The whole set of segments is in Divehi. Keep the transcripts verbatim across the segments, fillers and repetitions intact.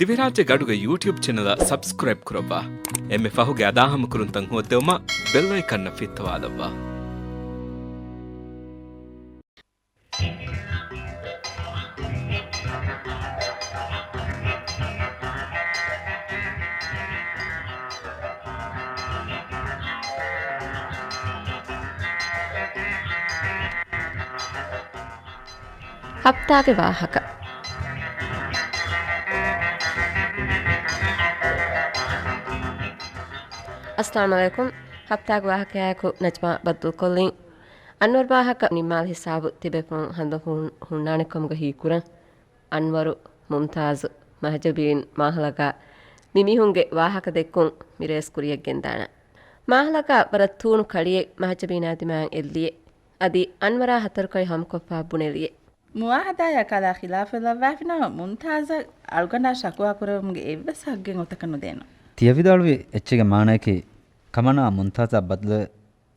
ދިވެހިރާއްޖޭގެ އަޑުގެ ޔޫޓިއުބް ޗެނަލަށް ސަބްސްކްރައިބް ކުރައްވާ. އެންމެ ފަހުގެ އަދާހަމަކުރުންތައް ހޯއްދެވުމަށް ބެލް އައިކަންއަށް ފިއްތަވާލައްވާ. ހަފްތާގެ ވާހަކަ. އައްސަލާމު ޢަލައިކުމް. ހަފްތާގެ ވާހަކަޔާއެކު ނަޖްމާ ބައްދަލުކޮށްލިން. އަންވަރު ވާހަކަ ނިންމާލި ހިސާބު ތިބޭފުޅުން ހަނދު ހުން-، ހުންނާނެ ކަމުގަ ހީކުރަން. އަންވަރު، މުމްތާޒު، މަހްޖަބީން މާހަލަކާ މި މީހުންގެ ވާހަކަ ދެއްކުން މި ރޭސް ކުރިޔަށް ގެންދާނަން. މާހަލަކާ ވަރަށް ތޫނު ކަޅިއެއް މަހްޖަބީނާ ދިމާއަށް އެއްލިއެ. އަދި އަންވަރާ ހަތަރު ކައި ހަމަކޮށްފާ ބުނެލިއެ. މުވާހަދާޔާ ކަލާ ޚިލާފުވެލައްވާފިނަމަ މުމްތާޒަށް އަޅުގަނޑާ ޝަކުވާ ކުރެވުމުގެ އެއްވެސް ހައްގެއް އޮތަކަށް ނުދޭނަން. ތިޔަ ވިދާޅުވި އެއްޗެއްގެ މާނަޔަކީ، ކަމަނާ މުމްތާޒާ ބަދަލު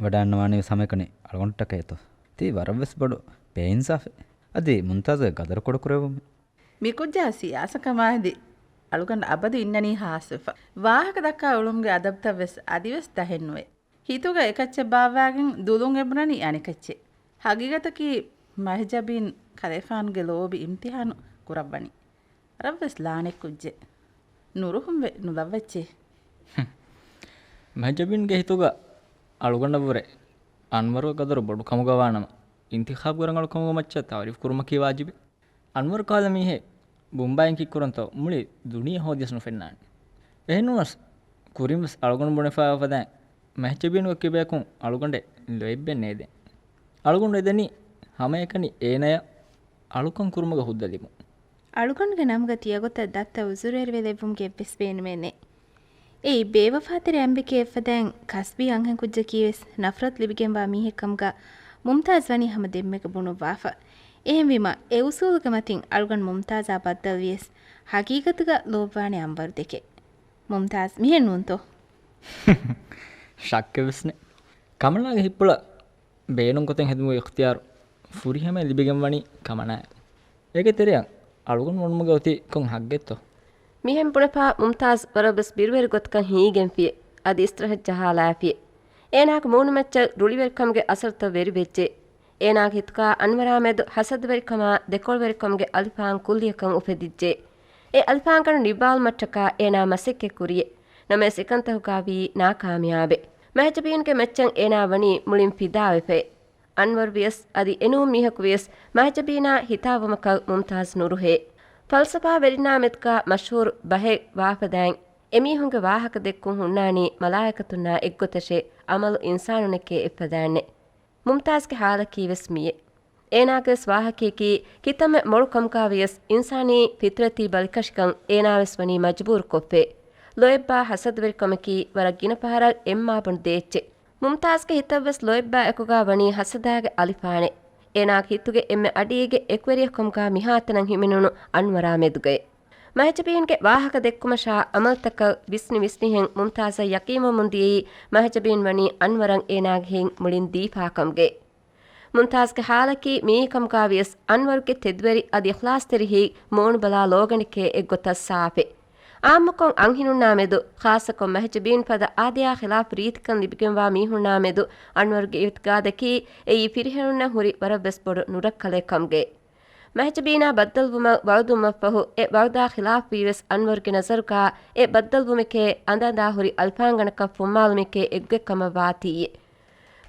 ވަޑައިންނަވާނީ ވެސް ހަމައެކަނި އަޅުގަނޑަށްޓަކައިތޯ؟ ތީ ވަރަށްވެސް ބޮޑު ބޭއިންސާފެއް. އަދި މުމްތާޒުގެ ގަދަރު ކޮޑުކުރެވުމޭ. މިކުއްޖާ ސިޔާސަކަމާ ހެދި އަޅުގަނޑު އަބަދު އިންނަނީ ހާސްވެފަ. ވާހަކަ ދައްކާ އުޅުމުގެ އަދަބުތައް ވެސް އަދިވެސް ދަހެއް ނުވޭ. ހިތުގަ އެކައްޗެއް ބާއްވާގެން ދުލުން އެބުނަނީ އަނެކައްޗެއް. ހަގީގަތަކީ މަހްޖަބީން ކަލޭފާނުގެ ލޯބި އިމްތިހާނު ކުރައްވަނީ. ވަރަށްވެސް ލާނެތް ކުއްޖެއް. ނުރުހުންވެ ނުލައްވައްޗޭ. މަހްޖަބީންގެ ހިތުގަ އަޅުގަނޑަށްވުރެ އަންވަރުގެ ގަދަރު ބޮޑު ކަމުގަ ވާނަމަ، އިންތިޚާބުގެ ރަނގަޅު ކަމުގެ މައްޗަށް ތައުރީފް ކުރުމަކީ ވާޖިބެއް. އަންވަރު ކަހަލަ މީހެއް ބުނބާއިން ކީއްކުރަންތޯ މުޅި ދުނިޔެ ހޯދިޔަސް ނުފެންނާނެ. އެހެންނުވަސް، ކުރިންވެސް އަޅުގަނޑު ބުނެފައިވާ ފަދައިން މަހްޖަބީނުގެ ކިބަޔަކުން އަޅުގަނޑެއް ލޯތްބެއް ނޭދޭނެ. އަޅުގަނޑު އެދެނީ ހަމައެކަނި އޭނަޔަށް އަޅުކަން ކުރުމުގެ ހުއްދަ ލިބުން. އަޅުގަނޑުގެ ނަމުގަ ތިޔަގޮތަށް ދައްތަ އުޒުރުވެރިވެލެއްވުމުގެ އެއްވެސް ބޭނުމެއް ނެތް. އެއީ ބޭވަފާތެރި އަނބިކޭ އެއްފަދައިން ކަސްބީ އަންހެންކުއްޖަކީވެސް ނަފްރަތު ލިބިގެންވާ މީހެއްކަމުގަ މުމްތާޒް ވަނީ ހަމަ ދެންމެގަ ބުނުއްވާފަ. އެހެންވީމަ، އެ އުސޫލުގެ މަތިން އަޅުގަނޑު މުމްތާޒާ ބައްދަލުވިޔަސް، ހަގީގަތުގަ ލޯބިވާނެ އަންވަރު ދެކެ. މުމްތާޒް މިހެން ނޫންތޯ؟ ޝައްކެއްވެސް ނެތް. ކަމަނާގެ ހިތްޕުޅަށް ބޭނުންގޮތެއް ހެދުމުގެ އިޚްތިޔާރު ފުރިހަމައިން ލިބިގެންވަނީ ކަމަނާއަށް. އޭގެ ތެރެއަށް އަޅުގަނޑު ވަނުމުގެ އޮތީ ކޮން ހައްގެއްތޯ؟ މިހެން ބުނެފާ މުމްތާޒް ވަރަށްވެސް ބިރުވެރި ގޮތަކަށް ހީގެންފިއެ. އަދި އިސްތިރަހަތް ޖަހާލާފިއެ. އޭނާގެ މޫނުމައްޗަށް ރުޅިވެރިކަމުގެ އަސަރުތައް ވެރިވެއްޖެ. އޭނާގެ ހިތުގަ އަންވަރާމެދު ހަސަދަވެރިކަމާ ދެކޮޅުވެރިކަމުގެ އަލިފާން ކުއްލިއަކަށް އުފެދިއްޖެ. އެ އަލިފާންގަނޑު ނިއްވާލުމަށްޓަކާ އޭނާ މަސައްކަތްކުރިއެ. ނަމަވެސް އެކަންތަކުގަ ވީ ނާކާމިޔާބެއް. މަހްޖަބީންގެ މައްޗަށް އޭނާ ވަނީ މުޅިން ފިދާވެފައެ. އަންވަރު ވިޔަސް އަދި އެނޫން މީހަކު ވިޔަސް މަހްޖަބީނާ ހިތާވުމަކަށް މުމްތާޒް ނުރުހޭ. ފަލްސަފާވެރިންނާ މެދުގަ މަޝްހޫރު ބަހެއް ވާފަދައިން، އެމީހުންގެ ވާހަކަ ދެއްކުން ހުންނާނީ މަލާއިކަތުންނާ އެއްގޮތަށޭ، އަމަލު އިންސާނުންނެކޭ އެއްފަދައިންނެއް. މުމްތާޒްގެ ހާލަކީ ވެސް މިއެއް. އޭނާގެ ވެސް ވާހަކަޔަކީ ކިތަންމެ މޮޅު ކަމުގަ ވިޔަސް އިންސާނީ ފިތުރަތީ ބަލިކަށިކަން އޭނާ ވެސް ވަނީ މަޖުބޫރުކޮށްފައެ. ލޯތްބާ ހަސަދަވެރިކަމަކީ ވަރަށް ގިނަ ފަހަރަށް އެއްމާބަނޑު ދޭއްޗެއް. މުމްތާޒްގެ ހިތަށްވެސް ލޯތްބާ އެކުގަ ވަނީ ހަސަދާގެ އަލިފާނެއް. އޭނާގެ ހިތުގެ އެންމެ އަޑިއިގެ އެކުވެރިޔަކު ކަމުގަ މިހާތަނަށް ހިމެނުނު އަންވަރާ މެދުގައެ. މަހްޖަބީންގެ ވާހަކަ ދެއްކުމަށާ އަމަލުތަކަށް ވިސްނި ވިސްނިހެން މުމްތާޒަށް ޔަޤީންވަމުން ދިޔައީ މަހްޖަބީން ވަނީ އަންވަރަށް އޭނާގެ ހިތް މުޅިން ދީފާ ކަމުގައެ. މުމްތާޒްގެ ހާލަކީ މިއީ ކަމުގަ ވިޔަސް އަންވަރުގެ ތެދުވެރި އަދި އިޚްލާޞްތެރި ހިތް މޫނުބަލާ ލޯގަނޑެކޭ އެއްގޮތަށް ސާފެއް. އާއްމުކޮށް އަންހެނުންނާ މެދު، ޚާއްޞަކޮށް މަހްޖަބީން ފަދަ އާދަޔާ ޚިލާފު ރީތިކަން ލިބިގެންވާ މީހުންނާ މެދު އަންވަރުގެ އިޢުތިޤާދަކީ އެއީ ފިރިހެނުންނަށް ހުރި ވަރަށްވެސް ބޮޑު ނުރައްކަލެއް ކަމުގައެ. މަހްޖަބީނާ ބައްދަލުވުމަށް ވަޢުދުވުމަށްފަހު، އެ ވަޢުދާ ޚިލާފުވީ ވެސް އަންވަރުގެ ނަޒަރުގަ އެ ބައްދަލުވުމެކޭ އަނދައަނދާ ހުރި އަލިފާންގަނޑަކަށް ފުއްމާލުމެކޭ އެއްގޮތް ކަމަށް ވާތީއެ.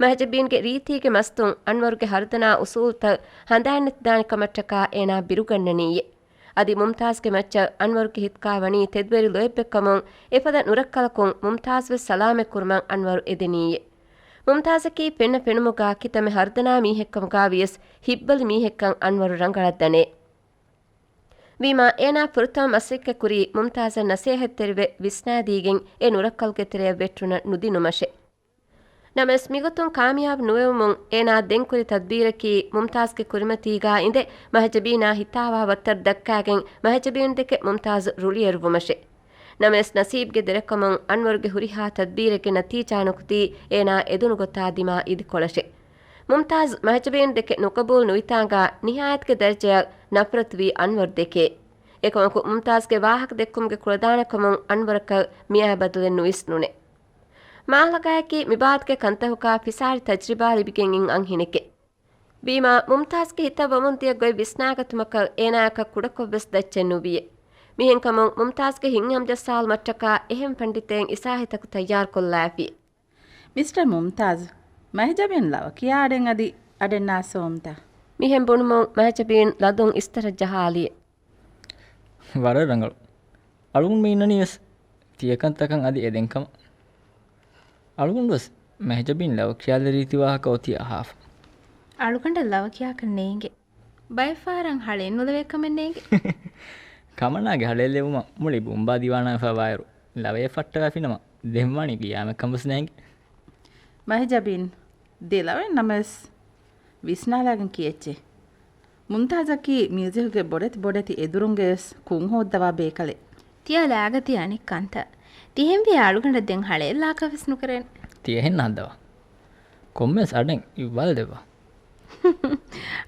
މަހްޖަބީންގެ ރީތީގެ މަސްތުން އަންވަރުގެ ހަރުދަނާ އުސޫލުތައް ހަނދާން ނެތިދާނެ ކަމަށްޓަކާ އޭނާ ބިރުގަންނަނީއެ. އަދި މުމްތާޒްގެ މައްޗަށް އަންވަރުގެ ހިތުގަ ވަނީ ތެދުވެރި ލޯތްބެއްކަމުން އެފަދަ ނުރައްކަލަކުން މުމްތާޒް ވެސް ސަލާމަތް ކުރުމަށް އަންވަރު އެދެނީއެ. މުމްތާޒަކީ ފެންނަ ފެނުމުގަ ކިތަންމެ ހަރުދަނާ މީހެއްކަމުގަ ވިޔަސް ހިތްބަލި މީހެއްކަން އަންވަރު ރަނގަޅަށް ދަނޭ. ވީމާ އޭނާ ފުރަތަމަ މަސައްކަތްކުރީ މުމްތާޒަށް ނަސޭހަތްތެރިވެ ވިސްނާދީގެން އެ ނުރައްކަލުގެ ތެރެއަށް ވެއްޓުނަށް ނުދިނުމަށެ. ނަމަވެސް މިގޮތުން ކާމިޔާބު ނުވެވުމުން އޭނާ ދެން ކުރި ތަދްބީރަކީ މުމްތާޒްގެ ކުރިމަތީގާ އިނދެ މަހްޖަބީނާ ހިތާވާ ވައްތަރު ދައްކާގެން މަހްޖަބީންދެކެ މުމްތާޒް ރުޅިއެރުވުމަށެ. ނަމަވެސް ނަސީބްގެ ދެރަކަމުން އަންވަރުގެ ހުރިހާ ތަދްބީރެއްގެ ނަތީޖާ ނުކުތީ އޭނާ އެދުނު ގޮތާ ދިމާ އިދިކޮޅަށެ. މުމްތާޒް މަހްޖަބީންދެކެ ނުޤަބޫލު ނުވިތާނގާ ނިހާޔަތުގެ ދަރަޖަޔަށް ނަފްރަތުވީ އަންވަރުދެކެ. އެކަމަކު މުމްތާޒްގެ ވާހަކަ ދެއްކުމުގެ ކުޅަދާނަކަމުން އަންވަރަކަށް މިއާ ބަދަލެއް ނުވިސްނުނެ. މާލަގާއަކީ މިބާތުގެ ކަންތަކުގާ ފިސާރި ތަޖްރިބާ ލިބިގެން އިން އަންހެނެކެ. ވީމާ، މުމްތާޒްގެ ހިތަށް ވަމުން ދިޔަ ގޮތް ވިސްނާގަތުމަކަށް އޭނާއަކަށް ކުޑަކޮށްވެސް ދައްޗެއް ނުވިޔެ. މިހެންކަމުން މުމްތާޒްގެ ހިތްހަމަޖައްސާލުމަށްޓަކާ އެހެން ފަންޑިތައެއް އިސާހިތަކު ތައްޔާރުކޮށްލާފި. މިސްޓަރ މުމްތާޒް، މަހެޖަބީން ލަވަ ކިޔާ އަޑެއް އަދި އަޑެއް ނާސޯމްތަ؟ މިހެން ބުނުމުން މަހެޖަބީން ލަދުން އިސްތަށަށް ޖަހާލިއެ. ވަރަށް ރަނގަޅު. އަޅުގަނޑު މި އިންނަނީ ވެސް ތިޔަކަންތަކަށް އަދި އެދެންކަމަށް. އަޅުގަނޑު ވެސް މެހެޖަބީން ލަވަ ކިޔާލި ރީތި ވާހަކަ އޮތީ އަހާފަ. އަޅުގަނޑަށް ލަވަ ކިޔާކަށް ނޭނގެ. ބައެއް ފަހަރަށް ހަޅޭއް ނުލެވޭ ކަމެއް ނޭނގެ. ކަމަނާގެ ހަޅޭއް ލެވުމަށް މުޅި ބުނބާ ދިވާނާވެފަ ވާއިރު، ލަވައެއް ފައްޓަވާފިނަމަ، ދެން ވާނީ ގިޔާމެއްކަން ވެސް ނޭނގެ. މެހެޖަބީން، ދެ ލަވައެއް ނަމަވެސް ވިސްނާލާގެން ކިޔައްޗޭ. މުމްތާޒަކީ މިއުޒިކުގެ ބޮޑެތި ބޮޑެތި އެދުރުންގެ ވެސް ކުން ހޯއްދަވާ ބޭކަލެއް. ތިޔަ ލާގަތީ އަނެއް ކަންތައް. ތިހެންވީ އަޅުގަނޑަށް ދެން ހަޅޭއް ލާކަށް ވެސް ނުކެރޭނެ. ތިޔަހެން ހައްދަވާ. ކޮންމެވެސް އަޑެއް އިއްވާލަދެއްވާ.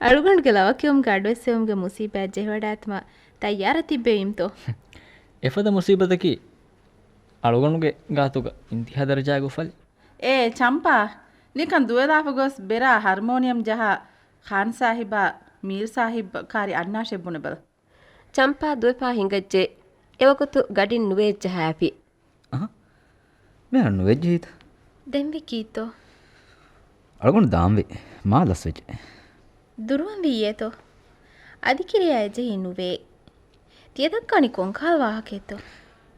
އަޅުގަނޑުގެ ލަވަ ކިޔުމުގެ އަޑުއެއްސެވުމުގެ މުސީބާތް ޖެހިވަޑާތުމަށް ތައްޔާރަށް ތިއްބެވީމްތޯ؟ އެފަދަ މުސީބަތަކީ އަޅުގަނޑުގެ ގާތުގަ އިންތިހާ ދަރަޖާގެ އުފަލެއް. އޭ ޗަމްޕާ، ނިކަން ދުވެލާފަ ގޮސް ބެރާ ހާރްމޯނިއަމް ޖަހާ ޚާން ސާހިބާ، މީރް ސާހިބް ކާރި އަންނާށޭ ބުނެބަލަ. ޗަމްޕާ ދުވެފާ ހިނގައްޖެ. އެވަގުތު ގަޑިން ނުވޭ ޖަހާފި. އަހަ. މިހާރު ނުވެއްޖެހީތަ؟ ދެންވީ ކީއްތޯ؟ އަޅުގަނޑު ދާންވީ. މާ ލަސްވެއްޖެ. ދުރުވަންވީއޭތޯ؟ އަދި ކިރިޔާ އެޖެހީ ނުވޭ. ތިޔަ ދައްކާނީ ކޮންކަހަލަ ވާހަކައެއްތޯ؟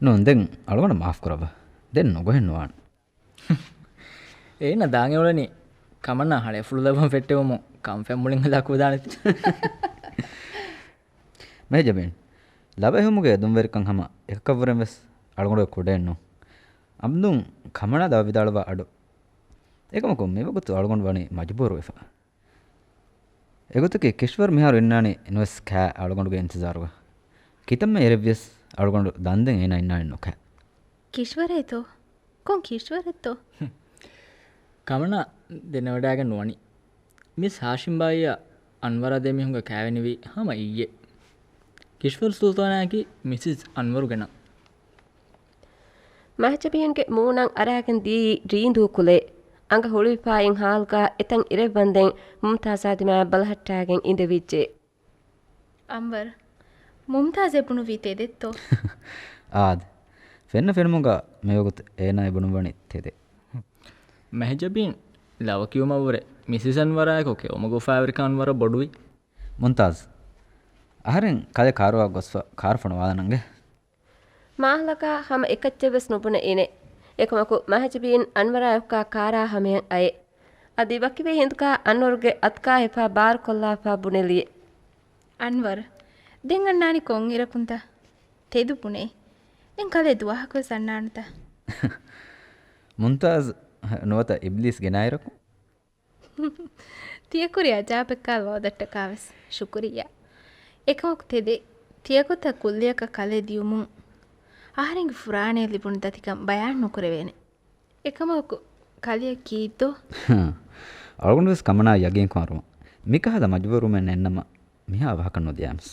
ނޫން، ދެން އަޅުގަނޑަށް މާފް ކުރައްވާ. ދެން ނުގޮހެއް ނުވާނެ. އޭނަ ދާން އެ އުޅެނީ ކަމަނާ ހަޅޭފުޅު ލައްވަން ފެއްޓެވުމުން ކަންފަތް މުޅިން ހަލާކުވެދާނެތީ. މެހެޖަބީން، ލަވަ އެހުމުގެ އެދުންވެރިކަން ހަމަ އެކަކަށްވުރެން ވެސް އަޅުގަނޑުގެ ކުޑައެއް ނޫން. އަމްދުން ކަމަނާ ލަވަ ވިދާޅުވާ އަޑު. އެކަމަކު މިވަގުތު އަޅުގަނޑު ވަނީ މަޖުބޫރުވެފަ. އެގޮތަކީ ކިޝްވަރު މިހާރު އިންނާނީ ނުވެސް ކާ އަޅުގަނޑުގެ އިންތިޒާރުގަ. ކިތަންމެ އިރެއްވިޔަސް އަޅުގަނޑު ދަންދެން އޭނާ އިންނާނީ ނުކާ. ކިޝްވަރޭތޯ؟ ކޮން ކިޝްވަރެއްތޯ؟ ކަމަނާ ދެނެވަޑައިގެން ނުވަނީ. މިސް ހާޝިމްބާއިއާ އަންވަރާ ދެމީހުންގެ ކާވެނިވީ ހަމަ އިއްޔެ. ކިޝްވަރު ސުލްތާނާއަކީ މިސިސް އަންވަރުގެ ނަން. މަހެޖަބީންގެ މޫނަށް އަރާގެން ދިޔައީ ރީނދޫ ކުލައެއް. އަނގަ ހުޅުވިފާއިން ހާލުގާ އެތަން އިރެއްވަންދެން މުމްތާޒާ ދިމާއަށް ބަލަހައްޓާގެން އިނދެވިއްޖެ. އަންވަރު، މުމްތާޒް އެބުނުއްވީ ތެދެއްތޯ؟ އާދެ. ފެންނަ ފެނުމުގަ މިވަގުތު އޭނާ އެބުނުއްވަނީ ތެދެއް. މެހެޖަބީން ލަވަ ކިޔުމަށްވުރެ މިސިސް އަންވަރާއެކު ކެއުމުގެ އުފާވެރިކަން އަންވަރަށް ބޮޑުވި. މުމްތާޒް، އަހަރެން ކަލޭ ކާރުވާ ގޮސްފަ ކާރު ފޮނުވާލަނަންގެ. މާހަލަކާ ހަމަ އެކައްޗެއްވެސް ނުބުނެ އިނެ. އެކަމަކު މަހެޖަބީން އަންވަރާއެކު ކާރާ ހަމަޔަށް އައޭ. އަދި ވަކިވޭ ހިނދުގާ އަންވަރުގެ އަތުގާ ހިފާ ބާރުކޮށްލާފާ ބުނެލިއެ. އަންވަރު، ދެން އަންނާނީ ކޮން އިރަކުންތަ؟ ތެދު ބުނޭ. ދެން ކަލޭ ދުވަހަކުވެސް އަންނާނުތަ؟ މުމްތާޒް ނުވަތަ އިބްލީސް ގެނާއިރަކު. ތިޔަކުރި އަޖާބެއްކާ ވައުދަށްޓަކާވެސް ޝުކުރިއްޔާ. އެކަމަކު ތެދެއް، ތިޔަގޮތަށް ކުއްލިއަކަށް ކަލޭ ދިޔުމުން އަހަރެންގެ ފުރާނައަށް ލިބުނު ދަތިކަން ބަޔާން ނުކުރެވޭނެ. އެކަމަކު ކަލެއަށް ކީއްތޯ؟ އަޅުގަނޑުވެސް ކަމަނާ ޔަގީންކުރަމުން މިކަހަލަ މަޖުބޫރުވުމެއް ނެތްނަމަ، މިހާ އަވަހަކަށް ނުދިޔާމެސް.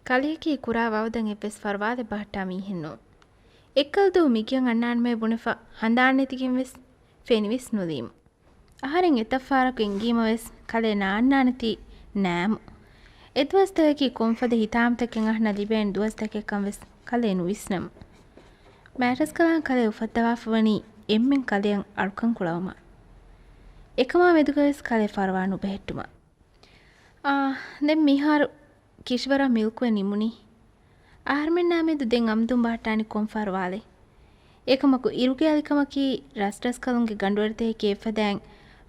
ކަލެއަކީ ކުރާ ވައުދަށް އެއްވެސް ފަރުވާލެއް ބަހައްޓާ މީހެއް ނޫން. އެއްކަލަ ދުވަހު މިގެއަށް އަންނާނަމޭ ބުނެފަ ހަނދާން ނެތިގެންވެސް ފެނިވެސް ނުލީމު. އަހަރެން އެތައް ފަހަރަކު އެނގީމަވެސް ކަލޭ ނާއަންނާނެތީ ނާމު. އެދުވަސްތަކަކީ ކޮންފަދަ ހިތާމަތަކެއް އަހަންނަށް ލިބޭނެ ދުވަސްތަކެއްކަން ވެސް ކަލޭ ނުވިސްނަމު. މާޓްރަސްކަލާނގެ ކަލޭ އުފައްދަވާފަ ވަނީ އެންމެން ކަލެއަށް އަޅުކަން ކުޅަވުމަށް. އެކަމާ މެދުގަވެސް ކަލޭ ފަރުވާ ނުބެހެއްޓުމަށް. އާ، ދެން މިހާރު ކިޝްވަރާ މިލްކުވެ ނިމުނީ. އަހަރުމެންނާ މެދު ދެން އަމްދުން ބަހައްޓާނީ ކޮން ފަރުވާލެއް؟ އެކަމަކު އިރުގެ އަލިކަމަކީ ރަސްރަސްކަލުންގެ ގަނޑުވަރުތަކެކޭ އެއްފަދައިން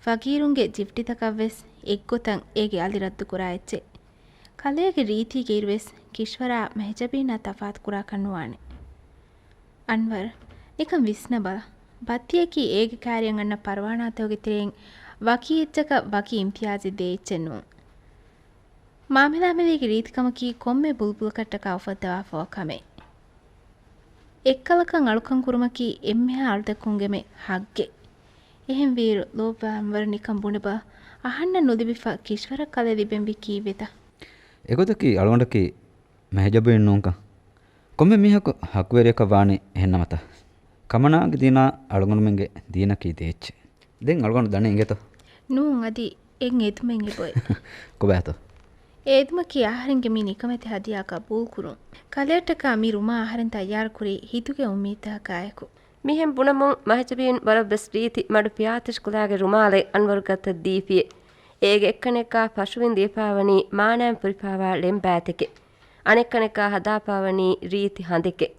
ފަގީރުންގެ ޖިފްޓިތަކަށްވެސް އެއްގޮތަށް އޭގެ އަލި ރައްދުކުރާ އެއްޗެއް. ކަލޭގެ ރީތީގެ އިރުވެސް ކިޝްވަރާ މެހެޖަބީނާ ތަފާތުކުރާކަށް ނުވާނެ. އަންވަރު، ނިކަން ވިސްނަބަލަ. ބައްތިއަކީ އޭގެ ކާރިއަށް އަންނަ ޕަރުވާނާތަކުގެ ތެރެއިން ވަކި އެއްޗަކަށް ވަކި އިމްތިޔާޒެއް ދޭ އެއްޗެއް ނޫން. މާމެލާމެލީގެ ރީތިކަމަކީ ކޮންމެ ބުލްބުލަކަށްޓަކާ އުފައްދަވާފަވާ ކަމެއް. އެއްކަލަކަށް އަޅުކަން ކުރުމަކީ އެންމެހާ އަޅުތަކުންގެމެ ހައްގެއް. އެހެންވީއިރު، ލޯބިވާ އަންވަރު ނިކަން ބުނެބަ، އަހަންނަށް ނުލިބިފަ ކިޝްވަރަށް ކަލޭ ލިބެންވީ ކީއްވެތަ؟ އެގޮތަކީ އަޅުގަނޑަކީ މެހެޖަބީން ނޫންކަން. ކޮންމެ މީހަކު ހައްގުވެރިޔަކަށް ވާނީ އެހެންނަމަތަ؟ ކަމަނާގެ ދީނާ އަޅުގަނޑުމެންގެ ދީނަކީ ދޭއްޗެއް. ދެން އަޅުގަނޑު ދަނީ އިނގޭތޯ؟ ނޫން، އަދި އެއް އެދުމެއް އެބޮތް. ކޮބާތޯ؟ އެ އެދުމަކީ އަހަރެންގެ މި ނިކަމެތި ހަދިޔާ ޤަބޫލުކުރުން. ކަލޭޓަކާ މި ރުމާ އަހަރެން ތައްޔާރުކުރީ ހިތުގެ އުއްމީދުތަކާއެކު. މިހެން ބުނަމުން މަހެޖަބީން ވަރަށްވެސް ރީތި މަޑު ޕިޔާތިޝް ކުލާގެ ރުމާލެއް އަންވަރު ގަދަށް ދީފިއެ. އޭގެ އެއްކަނެއްގާ ފަށުވިން ލިޔެފާވަނީ މާނައިން ފުރިފާވާ ޅެންބާތެކެއް. އަނެއްކަނެއްގާ ހަދާފާވަނީ ރީތި ހަނދެކެއް.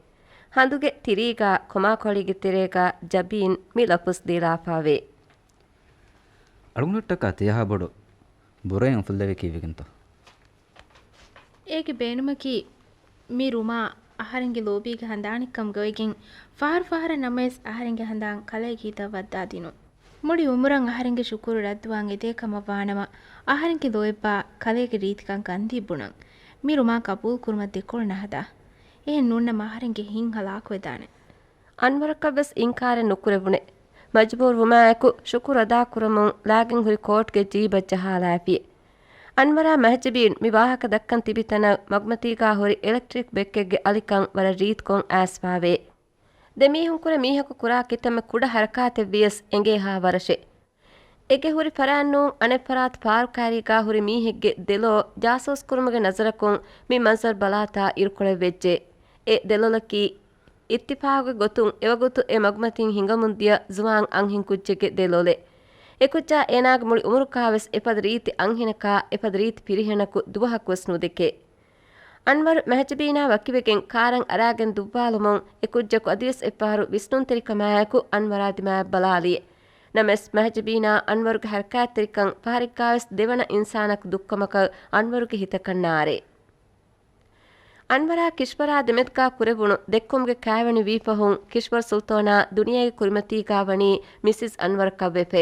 ހަނދުގެ ތިރީގާ ކޮމާކޮޅީގެ ތެރޭގާ ޖަބީން މި ލަފުޒް ދީލާފާވޭ. އަޅުގަނޑަށްޓަކާ ތިޔަހާ ބޮޑު ބުރައެއް އުފުއްލެވި ކީއްވެގެންތޯ؟ އޭގެ ބޭނުމަކީ، މި ރުމާ އަހަރެންގެ ލޯބީގަ ހަނދާނެއްކަމުގަ އޮތްގެން، ފަހަރު ފަހަރަށް ނަމަވެސް އަހަރެންގެ ހަނދާން ކަލޭގެ ހިތަށް ވައްދާ ދިނުން. މުޅި އުމުރަށް އަހަރެންގެ ޝުކުރު ރައްދުވާން އެދޭ ކަމަށް ވާނަމަ، އަހަރެންގެ ލޯތްބާ ކަލޭގެ ރީތިކަން ކަންދީ ބުނަން. މި ރުމާ ޤަބޫލު ކުރުމަށް ދެކޮޅު ނަހަދާ. އެހެން ނޫންނަމަ އަހަރެންގެ ހިތް ހަލާކުވެދާނެ. އަންވަރަކަށްވެސް އިންކާރެއް ނުކުރެވުނެ. މަޖުބޫރުވުމާއެކު ޝުކުރު އަދާކުރަމުން ލާގެން ހުރި ކޯޓްގެ ޖީބަށް ޖަހާލާފި. އަންވަރާ މަހެޖަބީން މި ވާހަކަ ދައްކަން ތިބި ތަނަށް މަގުމަތީގާ ހުރި އެލެކްޓްރިކް ބެއްކެއްގެ އަލިކަން ވަރަށް ރީތިކޮށް އައިސްފާވޭ. ދެ މީހަކު ކުރާ ކިތަންމެ ކުޑަ ހަރަކާތެއް ވިޔަސް އެނގޭހާ ވަރަށެއް. އެގެ ހުރި ފަރާތް ނޫން އަނެއް ފަރާތު ފާރުކާރީގާ ހުރި މީހެއްގެ ދެލޯ ޖާސޫސްކުރުމުގެ ނަޒަރަކުން މި މަންޒަރު ބަލާތާ އިރުކޮޅެއް ވެއްޖެ. އެ ދެލޮލަކީ އިއްތިފާގުގެ ގޮތުން އެވަގުތު އެ މަގުމަތިން ހިނގަމުން ދިޔަ ޒުވާން އަންހެން ކުއްޖެއްގެ ދެލޮލެއް. އެ ކުއްޖާ އޭނާގެ މުޅި އުމުރުގާވެސް އެފަދަ ރީތި އަންހެނަކާ އެފަދަ ރީތި ފިރިހެނަކު ދުވަހަކުވެސް ނުދެކޭ. އަންވަރު މެހެޖަބީނާ ވަކިވެގެން ކާރަށް އަރާގެން ދުއްވާލުމުން އެ ކުއްޖަކު އަދިވެސް އެއްފަހަރު ވިސްނުންތެރިކަމާއެކު އަންވަރާ ދިމާއަށް ބަލާލިއެ. ނަމަވެސް މެހެޖަބީނާ އަންވަރުގެ ހަރަކާތްތެރިކަން ފަހަރެއްގާވެސް ދެވަނަ އިންސާނަކު ދުއްކަމަކަށް އަންވަރުގެ ހިތަކަށް ނާރޭ. އަންވަރާ ކިޝްވަރާ ދެމެދުގާ ކުރެވުނު ދެއްކުމުގެ ކާވެނި ވީފަހުން ކިޝްވަރު ސުލްތޯނާ ދުނިޔޭގެ ކުރިމަތީގާ ވަނީ މިސިސް އަންވަރަކަށްވެފޭ.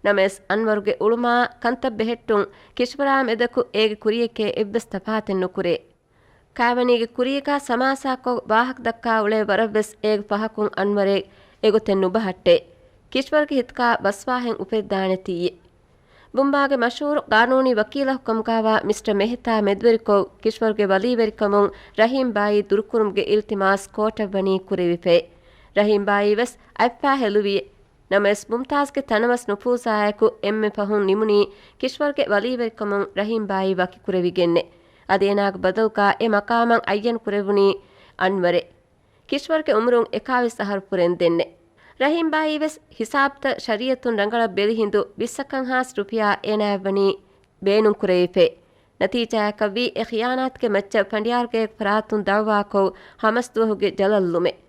ނަމަވެސް އަންވަރުގެ އުޅުމާ ކަންތައް ބެހެއްޓުން ކިޝްވަރާ މެދަކު އޭގެ ކުރިޔެކޭ އެއްވެސް ތަފާތެއް ނުކުރޭ. ކާވެނީގެ ކުރީގާ ސަމާސާކޮށް ވާހަކަ ދައްކާ އުޅޭ ވަރަށްވެސް އޭގެ ފަހަކުން އަންވަރެއް އެގޮތެއް ނުބަހައްޓޭ. ކިޝްވަރުގެ ހިތުގާ ވަސްވާހެން އުފެދިދާނެތީއެ. ބުމްބާގެ މަޝްހޫރު ގާނޫނީ ވަކީލަކު ކަމުގާވާ މިސްޓަ މެހްތާ މެދުވެރިކޮށް ކިޝްވަރުގެ ވަލީވެރިކަމުން ރަހީމް ބާއީ ދުރުކުރުމުގެ އިލްތިމާސް ކޯޓަށް ވަނީ ކުރެވިފައި. ރަހީމް ބާއީ ވެސް އަތްފާ ހެލުވިއެ. ނަމަވެސް މުމްތާޒްގެ ތަނަވަސް ނުފޫޒާއެކު އެންމެ ފަހުން ނިމުނީ ކިޝްވަރުގެ ވަލީވެރިކަމުން ރަހީމް ބާއީ ވަކިކުރެވިގެންނެ. އަދި އޭނާގެ ބަދަލުގާ އެ މަޤާމަށް އައްޔަން ކުރެވުނީ އަންވަރެ. ކިޝްވަރުގެ އުމުރުން އެކާވީސް އަހަރު ފުރެންދެންނެ. ރަހީމް ބާއީ ވެސް ހިސާބުތައް ޝަރީއަތުން ރަނގަޅަށް ބެލި ހިނދު ވިއްސަކަށް ހާސް ރުފިޔާ އޭނާއަށްވަނީ ބޭނުންކުރެވިފައި. ނަތީޖާއަކަށްވީ އެ ޚިޔާނާތުގެ މައްޗަށް ފަނޑިޔާރުގެ ފަރާތުން ދައުވާކޮށް ހަމަސްދުވަހުގެ ޖަލަށްލުމެއް.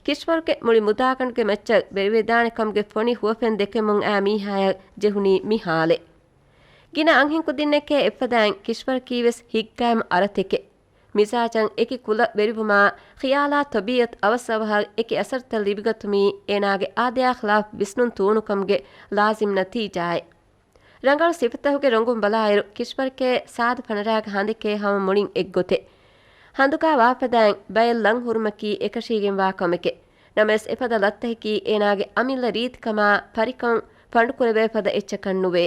ކިޝްވަރުގެ މުޅި މުދާގަނޑުގެ މައްޗަށް ވެރިވެދާނެ ކަމުގެ ފޮނި ހުވަފެން ދެކެމުން އާ މީހާޔަށް ޖެހުނީ މި ހާލެއް. ގިނަ އަންހެން ކުދިންނެކޭ އެއްފަދައިން ކިޝްވަރަކީ ވެސް ހިތްގައިމު އަރަތެކެއް. މިޒާޖަށް އެކި ކުލަ ވެރިވުމާ، ޚިޔާލާ ތަބީއަތު އަވަސްއަވަހަށް އެކި އަސަރުތައް ލިބިގަތުމީ އޭނާގެ އާދަޔާ ޚިލާފް ވިސްނުން ތޫނުކަމުގެ ލާޒިމް ނަތީޖާއެއް. ރަނގަޅު ސިފަތަކުގެ ރޮނގުން ބަލާއިރު، ކިޝްވަރެކޭ ސާދަ ފަނަރާގެ ހަނދެކޭ ހަމަ މުޅިން އެއްގޮތެއް. ހަނދުގާ ވާފަދައިން ބައެއް ލަން ހުރުމަކީ އެކަށީގެންވާ ކަމެކެއް. ނަމަވެސް އެފަދަ ލައްތަކަކީ އޭނާގެ އަމިއްލަ ރީތިކަމާ ފަރިކަން ފަނޑުކުރެވޭ ފަދަ އެއްޗަކަށް ނުވޭ.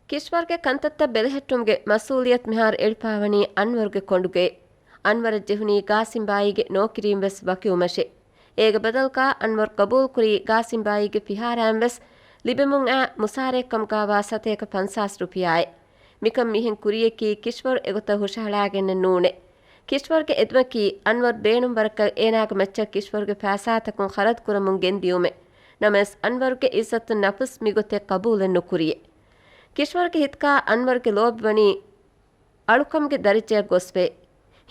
ކިޝްވަރުގެ ކަންތައްތައް ބެލެހެއްޓުމުގެ މަސްއޫލިއްޔަތު މިހާރު އެޅިފާވަނީ އަންވަރުގެ ކޮނޑުގައި. އަންވަރަށް ޖެހުނީ ގާސިމް ބާއީގެ ނޯކިރީން ވެސް ވަކިވުމަށެ. އޭގެ ބަދަލުގާ އަންވަރު ގަބޫލުކުރީ ގާސިމް ބާއީގެ ފިހާރައިން ވެސް ލިބެމުން އާ މުސާރައެއް ކަމުގާވާ ސަތޭކަ ފަންސާސް ރުފިޔާއެއް. މިކަން މިހެން ކުރިޔަކީ ކިޝްވަރު އެގޮތަށް ހުށަހަޅާގެންނެއް ނޫނޭ. ކިޝްވަރުގެ އެދުމަކީ އަންވަރު ބޭނުންވަރަކަށް އޭނާގެ މައްޗަށް ކިޝްވަރުގެ ފައިސާތަކުން ޚަރަދުކުރަމުން ގެންދިޔުމެއް. ނަމަވެސް އަންވަރުގެ އިއްޒަތު ނަފުސް މިގޮތެއް ޤަބޫލެއް ނުކުރިއެ. ކިޝްވަރުގެ ހިތުގާ އަންވަރުގެ ލޯބިވަނީ އަޅުކަމުގެ ދަރަޖަޔަށް ގޮސްފައި.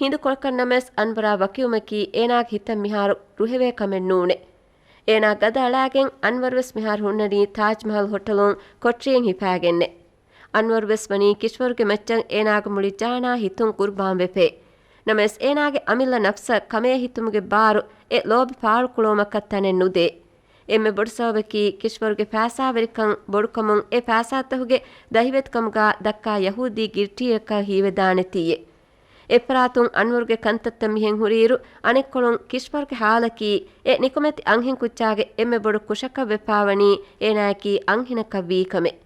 ހިނދުކޮޅަކަށް ނަމަވެސް އަންވަރާ ވަކިވުމަކީ އޭނާގެ ހިތަށް މިހާރު ރުހެވޭ ކަމެއް ނޫނޭ. އޭނާ ގަދަ އަޅާގެން އަންވަރު ވެސް މިހާރު ހުންނަނީ ތާޖްމަހަލް ހޮޓަލުން ކޮޓަރިއެއް ހިފާގެންނެ. އަންވަރު ވެސް ވަނީ ކިޝްވަރުގެ މައްޗަށް އޭނާގެ މުޅި ޖާނާ ހިތުން ޤުރުބާންވެފައި. ނަމަވެސް އޭނާގެ އަމިއްލަ ނަފްސަށް ކަމޭ ހިތުމުގެ ބާރު އެ ލޯބި ފާޅުކުޅުވުމަކަށް ތަނެއް ނުދޭ. އެންމެ ބޮޑު ސަބަބަކީ ކިޝްވަރުގެ ފައިސާވެރިކަން ބޮޑުކަމުން އެ ފައިސާތަކުގެ ދަހިވެތިކަމުގާ ދައްކާ ޔަހޫދީ ގިލްޓީއެއްކަން ހީވެދާނެތީއެ. އެއްފަރާތުން އަންވަރުގެ ކަންތައްތައް މިހެން ހުރިއިރު، އަނެއްކޮޅުން ކިޝްވަރުގެ ހާލަކީ އެ ނިކަމެތި އަންހެން ކުއްޖާގެ އެންމެ ބޮޑު ކުށަކަށް ވެފާވަނީ އޭނާއަކީ އަންހެނަކަށް ވީ ކަމެއް.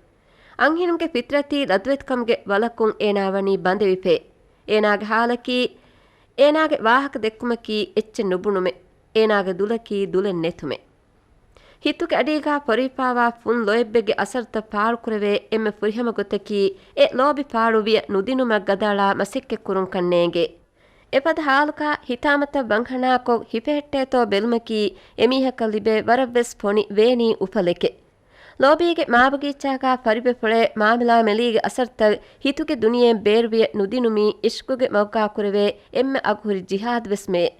އަންހެނުންގެ ފިތްރަތީ ލަދުވެތިކަމުގެ ވަލަކުން އޭނާ ވަނީ ބަނދެވިފައި. އޭނާގެ ހާލަކީ، އޭނާގެ ވާހަކަ ދެއްކުމަކީ އެއްޗެއް ނުބުނުމެއް، އޭނާގެ ދުލަކީ ދުލެއް ނެތުމެއް. ހިތުގެ އަޑީގާ ފޮރިފާވާ ފުން ލޯތްބެއްގެ އަސަރުތައް ފާޅުކުރެވޭ އެންމެ ފުރިހަމަ ގޮތަކީ، އެ ލޯބި ފާޅުވިޔަ ނުދިނުމަށް ގަދައަޅާ މަސައްކަތްކުރުންކަން ނޭނގޭ. އެފަދަ ހާލުގާ ހިތާމަތައް ވަންހަނާކޮށް ހިފެހެއްޓޭތޯ ބެލުމަކީ، އެމީހަކަށް ލިބޭ ވަރަށްވެސް ފޮނި ވޭނީ އުފަލެކެއް. ލޯބީގެ މާބަގީޗާގާ ފަރިބަފުޅޭ މާމިލާ މެލީގެ އަސަރުތައް ހިތުގެ ދުނިޔެއިން ބޭރުވިޔަ ނުދިނުމީ އިޝްޤުގެ މަގުގާ ކުރެވޭ އެންމެ އަގުހުރި ޖިހާދުވެސް މެޔޭ.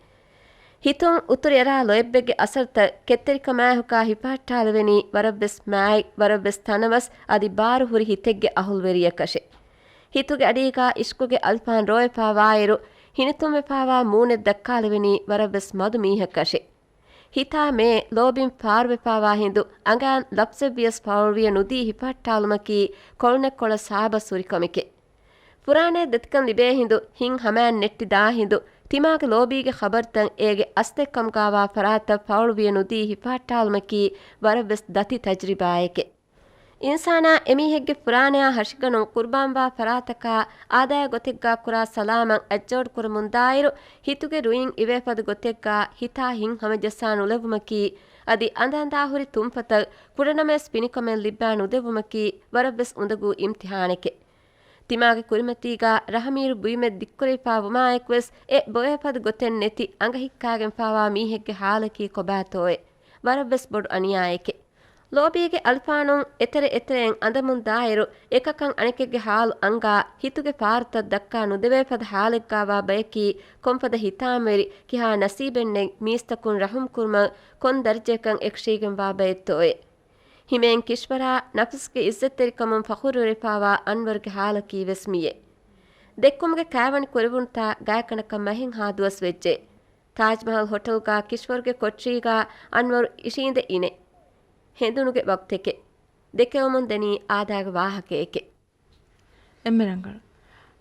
ހިތުން އުތުރިއަރާ ލޯތްބެއްގެ އަސަރުތައް ކެތްތެރިކަމާއެކުގާ ހިފަހައްޓާލެވެނީ ވަރަށްވެސް މާތް، ވަރަށްވެސް ތަނަވަސް އަދި ބާރުހުރި ހިތެއްގެ އަހުލުވެރިޔަކަށެ. ހިތުގެ އަޑީގާ އިޝްޤުގެ އަލިފާން ރޯވެފާ ވާއިރު، ހިނިތުންވެފާވާ މޫނެއް ދައްކާލެވެނީ ވަރަށްވެސް މަދު މީހަކަށެ. ހިތާ މޭ ލޯބިން ފާރުވެފާވާ ހިނދު އަނގައިން ލަފްޒެއްވިޔަސް ފާޅުވިޔަ ނުދީ ހިފަހައްޓާލުމަކީ ކޮޅުނެއްކޮޅަށް ސާބަސް ހުރި ކަމެކެ. ފުރާނައެއް ދަތިކަން ލިބޭ ހިނދު، ހިތް ހަމައިން ނެއްޓި ދާ ހިނދު، ތިމާގެ ލޯބީގެ ޚަބަރުތައް އޭގެ އަސްލެއްކަމުގާވާ ފަރާތަށް ފާޅުވިޔަ ނުދީ ހިފަހައްޓާލުމަކީ ވަރަށްވެސް ދަތި ތަޖްރިބާއެކެ. އިންސާނާ އެމީހެއްގެ ފުރާނަޔާ ހަށިގަނޑުން ޤުރުބާންވާ ފަރާތަކާ އާދަޔާ ގޮތެއްގާ ކުރާ ސަލާމަތް އަތްޖޯޑުކުރަމުންދާއިރު، ހިތުގެ ރުއިން އިވޭފަދަ ގޮތެއްގާ ހިތާ ހިތް ހަމަޖައްސާ ނުލެވުމަކީ، އަދި އަނދައަނދާހުރި ތުންފަތަށް ކުޑަނަމަވެސް ފިނިކަމެއް ލިއްބާ ނުދެވުމަކީ ވަރަށްވެސް އުނދަގޫ އިމްތިހާނެކެ. ތިމާގެ ކުރިމަތީގާ ރަހަމީރު ބުއިމެއް ދިއްކުރެވިފާ ވުމާއެކުވެސް، އެ ބޮއެފަދަ ގޮތެއް ނެތި އަނގަ ހިއްކާގެންފާވާ މީހެއްގެ ހާލަކީ ކޮބާތޯއޭ؟ ވަރަށްވެސް ބޮޑު އަނިޔާއެކެ. ލޯބީގެ އަލިފާނުން އެތެރެ އެތެރެއިން އަނދަމުން ދާއިރު، އެކަކަށް އަނެކެއްގެ ހާލު އަންގާ، ހިތުގެ ފާރުތައް ދައްކާ ނުދެވޭފަދަ ހާލެއްގާވާ ބަޔަކީ، ކޮންފަދަ ހިތާމަވެރި ކިހާ ނަސީބެއްނެތް މީސްތަކުން ރަހުމް ކުރުމަށް ކޮން ދަރަޖައަކަށް އެކަށީގެންވާ ބައެއްތޯއޭ؟ ހިމޭން ކިޝްވަރާ ނަފުސްގެ އިއްޒަތްތެރިކަމުން ފަޚުރުވެރިފާވާ އަންވަރުގެ ހާލަކީ ވެސް މިއޭ. ދެއްކުމުގެ ކާވެނި ކުރެވުނުތާ ގާތްގަނޑަކަށް މަހެއްހާ ދުވަސް ވެއްޖެ. ތާޖްމަހަލް ހޮޓަލްގާ ކިޝްވަރުގެ ކޮޓަރީގާ އަންވަރު އިށީނދެ އިނެ. ހެނދުނުގެ ވަގުތެކެ. ދެކެވުމުން ދެނީ އާދައިގެ ވާހަކައެކެ. އެންމެ ރަނގަޅު.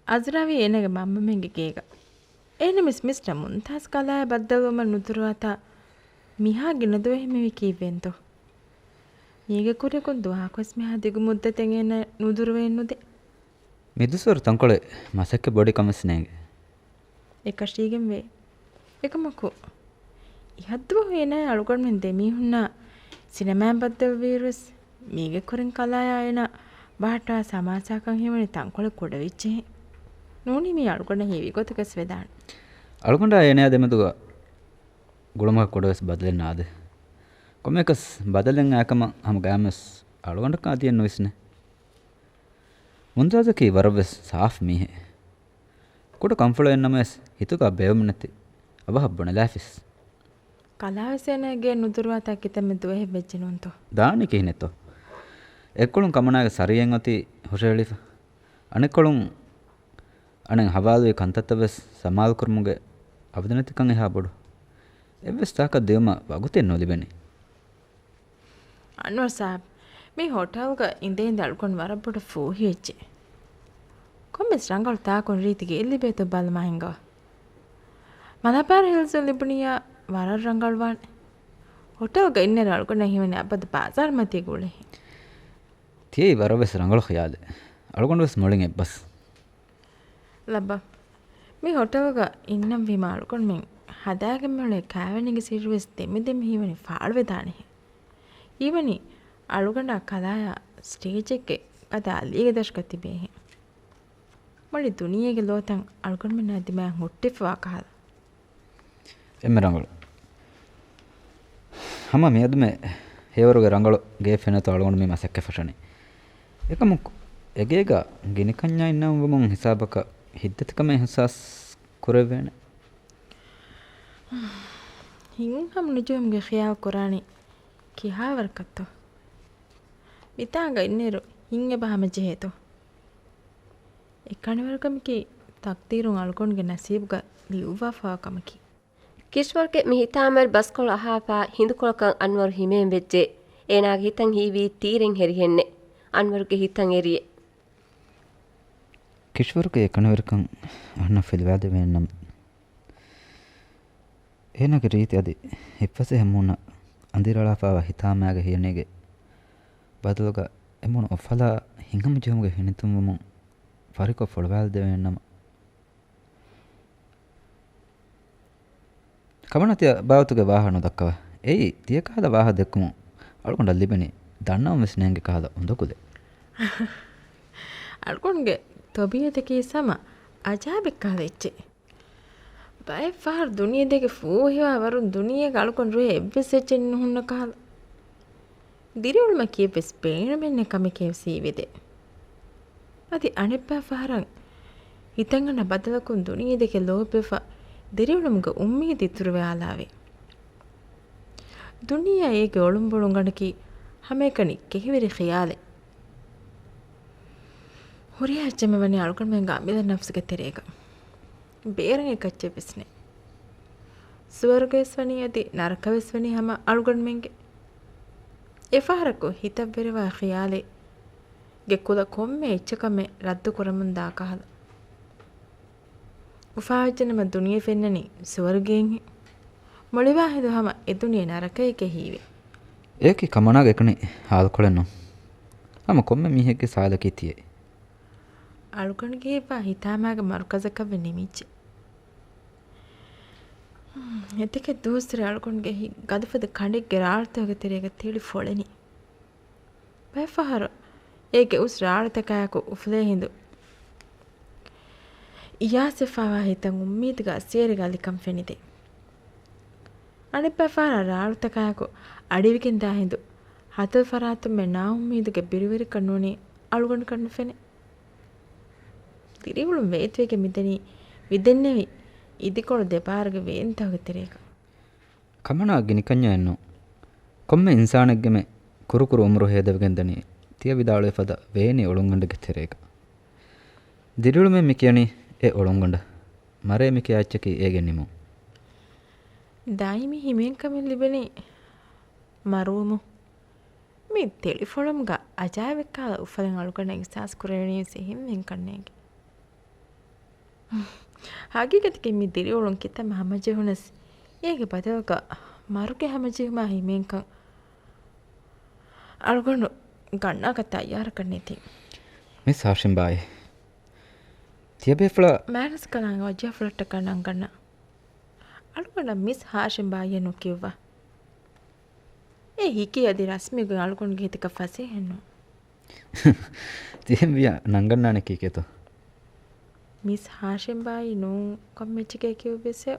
އަޒްރާވީ އޭނާގެ މަންމަމެންގެ ގޭގަ. އޭނަމެސް މިސްޓަ މުންތާޒް ކަލާޔާ ބައްދަލުވުމަށް ނުދުރުވާތާ މިހާ ގިނަ ދުވަހެއް މިވީ ކީއްވެއިންތޯ؟ މީގެ ކުރިއަކުން ދުވަހަކުވެސް މިހާ ދިގު މުއްދަތެއް އޭނަ ނުދުރުވެއެއްނުދޭ. މި ދުސްވަރު ތަންކޮޅެއް މަސައްކަތް ބޮޑި ކަމެއް ނޭނގެ. އެކަށީގެންވޭ. އެކަމަކު، އިހަށްދުވަހު އޭނާ އަޅުގަނޑުމެން ދެމީހުންނާ ސިނަމާއިން ބައްދަލުވިއިރުވެސް، މީގެ ކުރިން ކަލާޔާ އޭނާ ބަހައްޓާ ސަމާސާކަން ހީވަނީ ތަންކޮޅެއް ކުޑަވެއްޖެހޭ. ނޫނީ މީ އަޅުގަނޑަށް ހީވި ގޮތަކަސް ވެދާނެ. އަޅުގަނޑާ އޭނާ ދެމެދުގަ ގުޅުމަކަށް ކުޑަވެސް ބަދަލެއް ނާދޭ. ކޮންމެއަކަސް ބަދަލެއް އާކަމަށް ހަމަ ގާމެސް އަޅުގަނޑަކަށް އަދިއެއް ނުވިސްނޭ. މުންތާޒަކީ ވަރަށްވެސް ސާފު މީހެއް. ކުޑަ ކަންފުޅެއް ނަމަވެސް ހިތުގަ ބޭވުމެއް ނެތި އަވަހަށް ބުނެލާފިސް. ކަލާވެސް އޭނާގެ ނުދުރުވާތާ ކިތަންމެ ދުވަހެއް ވެއްޖެ ނޫންތޯ؟ ދާނީ ކިހިނެއްތޯ؟ އެއްކޮޅުން ކަމަނާގެ ސަރިޔަތް އޮތީ ހުށަހެޅިފަ. އަނެއްކޮޅުން އަނެއް ހަވާލުވި ކަންތައްތައް ވެސް ސަމާލުކުރުމުގެ އަބަދުނެތިކަން އެހާ ބޮޑު. އެއްވެސް ތާކަށް ދިއުމަށް ވަގުތެއް ނުލިބެނީ. އަންވަރު ސާބް، މި ހޮޓަލްގަ އިނދެ އިނދެ އަޅުގަނޑު ވަރަށް ބޮޑަށް ފޫހިވެއްޖެ. ކޮންމެސް ރަނގަޅު ތާކުން ރީތި ގެއެއް ލިބޭތޯ ބަލަމާ ހިނގަވާ. މަލަބާރު ހިލްސް ލިބުނިޔާ ވަރަށް ރަނގަޅުވާނެ. ހޮޓަލްގަ އިންނައިރު އަޅުގަނޑަށް ހީވަނީ އަބަދު ބާޒާރު މަތީގަ އުޅޭހެން. ތިޔައީ ވަރަށްވެސް ރަނގަޅު ޚިޔާލެއް. އަޅުގަނޑުވެސް މުޅިން އެއްބަސް. ލައްބަ. މި ހޮޓަލްގަ އިންނަން ވީމާ އަޅުގަނޑުމެން ހަދާގެން މިއުޅޭ ކާވެނީގެ ސިއްރުވެސް ދެމިދެމި ހީވަނީ ފާޅުވެދާނެހެން. ހީވަނީ އަޅުގަނޑާ ކަލާޔާ ސްޓޭޖެއްގެ ގަދަ އަލީގެ ދަށުގަ ތިބޭހެން. މުޅި ދުނިޔޭގެ ލޯތައް އަޅުގަނޑުމެންނާ ދިމާއަށް ހުއްޓިފަވާ ކަހަލަ. އެންމެ ރަނގަޅު. ހަމަ މިއަދުމެ ހެޔޮވަރުގެ ރަނގަޅު ގެއެއް ފެނޭތޯ އަޅުގަނޑު މި މަސައްކަތް ފަށަނީ. އެކަމަކު، އެގޭގަ ގިނިކަންޏާ އިންނަންވުމުން ހިސާބަކަށް ހިތްދަތިކަމެއް އިހުސާސް ކުރެވޭނެ. ހިތް ހަމަނުޖެހުމުގެ ޚިޔާލު ކުރާނީ ކިހާވަރަކަށްތޯ؟ މިތާނގަ އިންނައިރު ހިތް އެބަ ހަމަޖެހޭތޯ؟ އެކަނިވަރުކަމަކީ ތަޤްދީރުން އަޅުގަނޑުގެ ނަސީބުގަ ލިޔުއްވާފަވާ ކަމަކީ. ކިޝްވަރުގެ މި ހިތާމަވެރި ބަސްކޮޅު އަހާފަ ހިނދުކޮޅަކަށް އަންވަރު ހިމޭން ވެއްޖެ. އޭނާގެ ހިތަށް ހީވީ ތީރެއް ހެރިހެންނެ. އަންވަރުގެ ހިތަށް އެރިއެ. ކިޝްވަރުގެ އެކަނިވެރިކަން އަހަންނަށް ފިލުވާދެވޭނަމަ، އޭނާގެ ރީތި އަދި ހިތްފަސޭހަ މޫނަށް އަނދިރިއަޅާފައިވާ ހިތާމައިގެ ހިޔަނީގެ ބަދަލުގަ އެ މޫނު އޮށްފަލާ ހިތްހަމަޖެހުމުގެ ހިނިތުންވުމުން ފަރިކޮށް ފޮޅުވާލަދެވޭނަމަ، ކަމަނާ ތިޔަ ބާވަތުގެ ވާހަކަ ނުދައްކަވާ. އެއީ ތިޔަ ކަހަލަ ވާހަކަ ދެއްކުމުން އަޅުގަނޑަށް ލިބެނީ ދަންނަވަން ވެސް ނޭނގެ ކަހަލަ އުނދަގުލެއް. އަޅުގަނޑުގެ ތަބީއަތަކީ ހަމަ އަޖާއިބެއް ކަހަލަ އެއްޗެއް. ބައެއް ފަހަރު ދުނިޔެ ދޭގެ ފޫހިވާ ވަރުން ދުނިޔޭގަ އަޅުގަނޑު ރުހޭ އެއްވެސް އެއްޗެއް ނުހުންނަ ކަހަލަ. ދިރިއުޅުމަކީ އެއްވެސް ބޭނުމެއް ނެތް ކަމެކޭ ވެސް ހީވެދޭ. އަދި އަނެއްބައި ފަހަރަށް ހިތަށް އަންނަ ބަދަލަކުން ދުނިޔެ ދެކެ ލޯބިވެފަ ދިރިއުޅުމުގެ އުއްމީދު އިތުރުވެ އަޅާވޭ. ދުނިޔެއާ އޭގެ އޮޅުންބޮޅުންގަނޑަކީ ހަމައެކަނި ކެހިވެރި ޚިޔާލެއް. ހުރިހާ އެއްޗެއްމެ ވަނީ އަޅުގަނޑުމެންގެ އަމިއްލަ ނަފްސުގެ ތެރޭގަ. ބޭރަށް އެކައްޗެއް ވެސް ނެތް. ސުވަރުގެ ވެސް ވަނީ އަދި ނަރަކަ ވެސް ވަނީ ހަމަ އަޅުގަނޑުމެންގެ. އެފަހަރަކު ހިތަށްވެރިވާ ޚިޔާލެއް ގެ ކުލަ ކޮންމެ އެއްޗަކަށް މެ ރައްދު ކުރަމުން ދާ ކަހަލަ. އުފާވެއްޖެނަމަ ދުނިޔެ ފެންނަނީ ސުވަރުގެއެއްހެން. މޮޅިވާހިނދު ހަމަ އެ ދުނިޔެ ނަރަކައެކޭ ހީވޭ. އެއަކީ ކަމަނާގެ އެކަނި ހާލުކޮޅެއް ނޫން. ހަމަ ކޮންމެ މީހެއްގެ ސާލަކީ ތިޔައީ. އަޅުގަނޑުގެ ހިތްވާ ހިތާމައިގެ މަރުކަޒަކަށްވެ ނިމިއްޖެ. އެތަކެއް ދުވަސްވަރެއް އަޅުގަނޑުގެ ހިތް ގަދަފަދަ ކަނޑެއްގެ ރާޅުތަކުގެ ތެރޭގަ ތެޅި ފޮޅެނީ. ބައެއްފަހަރު އޭގެ އުސް ރާޅުތަކާއެކު އުފުލޭ ހިނދު އިޔާސްވެފަވާ ހިތަށް އުއްމީދުގެ އަސޭރި ގަލިކަން ފެނިދޭ. އަނެއްބައި ފަހަރަށް ރާޅުތަކާއެކު އަޑިވިގެންދާ ހިނދު ހަތަރު ފަރާތުންމެ ނާއުއްމީދުގެ ބިރުވެރިކަން ނޫނީ އަޅުގަނޑަކަށް ނުފެނޭ. ދިރިއުޅުން ވޭތުވެގެން މިދަނީ ވިދެންނެވި އިދިކޮޅު ދެބާރުގެ ވޭންތަކުގެ ތެރޭގަ. ކަމަނާ ގިނިކަންޏާއެއްނު. ކޮންމެ އިންސާނެއްގެމެ ކުރުކުރު އުމުރު ހޭދަވެގެންދަނީ ތިޔަ ވިދާޅުވި ފަދަ ވޭނި އޮޅުންގަނޑެއްގެ ތެރޭގަ. ދިރިއުޅުމޭ މި ކިޔަނީ އެ އޮޅުންގަނޑަށް. މަރޭ މި ކިޔާ އެއްޗަކީ އޭގެ ނިމުން. ދާއިމީ ހިމޭންކަމެއް ލިބެނީ މަރުވުމުން. މި ތެޅިފޮޅުމުގަ އަޖާއިބެއްކަހަލަ އުފަލެއް އަޅުގަނޑަށް އިޙްސާސް ކުރެވެނީވެސް އެހެން ވެންކަންނޭނގެ. ހަގީގަތަކީ މި ދިރިއުޅުން ކިތަންމެ ހަމަޖެހުނަސް، އޭގެ ބަދަލުގަ މަރުގެ ހަމަޖެހުމާ ހިމޭންކަން އަޅުގަނޑު ގަންނާކަށް ތައްޔާރަކަށް ނެތި. މިސް ހާޝިމް ބާއޭ. ތިޔަބޭފުޅާ މާނަސްކަލާނގެ ވަޖީހަފުޅަށްޓަކާ ނަންގަންނަ. އަޅުގަނޑަށް މިސް ހާޝިމް ބާއޭ ނުކިޔުއްވާ. އެ ހިކީ އަދި ރަސްމީގޮތް އަޅުގަނޑުގެ ހިތަކަށް ފަސޭހައެއްނު. ތިހެންވިޔަ ނަންގަންނާނެ ކީކޭތޯ؟ މިސް ހާޝިމް ބާއީ ނޫން ކޮންމެ އެއްޗެކޭ ކިޔުއްވިއްސެވެ.